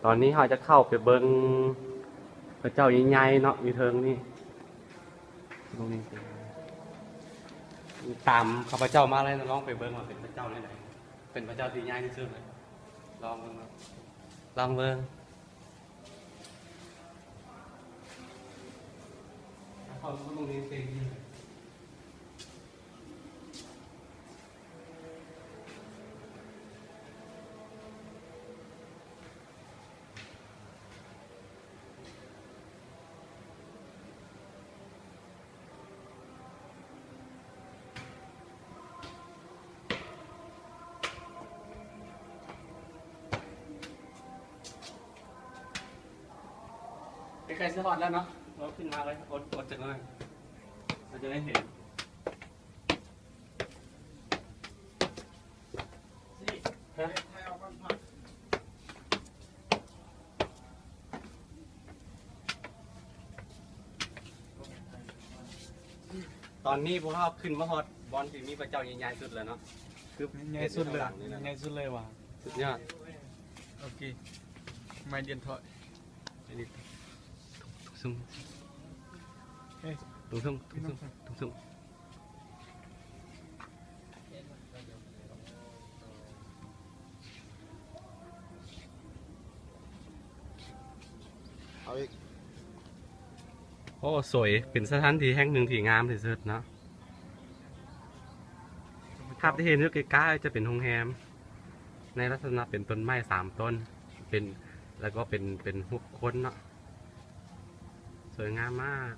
ຕອນນີ້ເຮົາຈະເຂົ້າໄປເບິ່ງພະເຈົ້າໃຫຍ່ໆເນາະ ຢູ່ເທິງນີ້ ຕົງນີ້ ຕາມຂ້າພະເຈົ້າມາເລີຍ ລອງໄປເບິ່ງວ່າເປັນພະເຈົ້າແນວໃດ ເປັນພະເຈົ້າທີ່ໃຫຍ່ທີ່ສຸດເລີຍ ລອງເບິ່ງເນາະ ລອງເບິ່ງ. ໃກ້ໆຊິຮອດແລ້ວເນາະ ເຮົາຂຶ້ນມາເລີຍ ອົດ ອົດຈັກໜ້ອຍ ເຮົາຈະໄດ້ເຫັນ. ຕອນນີ້ພວກເຮົາຂຶ້ນມາຮອດບ່ອນທີ່ມີພະເຈົ້າໃຫຍ່ໆສຸດແລ້ວເນາະ ຄືໃຫຍ່ສຸດເລີຍ ໃຫຍ່ສຸດເລີຍວ່າ ສຸດຍອດ ໂອເຄ ໄມ້ດຽນຖອຍ ທຸກຊຸມ ເອີ ທຸກຊຸມ ທຸກຊຸມ ທຸກຊຸມ. ເອົາອີກ ໂອ້ ສວຍ ເປັນສະຖານທີ່ແຫ່ງໜຶ່ງທີ່ງາມທີ່ສຸດເນາະ ພາບທີ່ເຫັນຢູ່ໃກ້ໆຈະເປັນໂຮງແຮມ ໃນລັກສະນະເປັນຕົ້ນໄມ້ສາມຕົ້ນ ເປັນ ແລ້ວກໍເປັນ ເປັນຮູບຄົນເນາະ ສວຍງາມມາກ.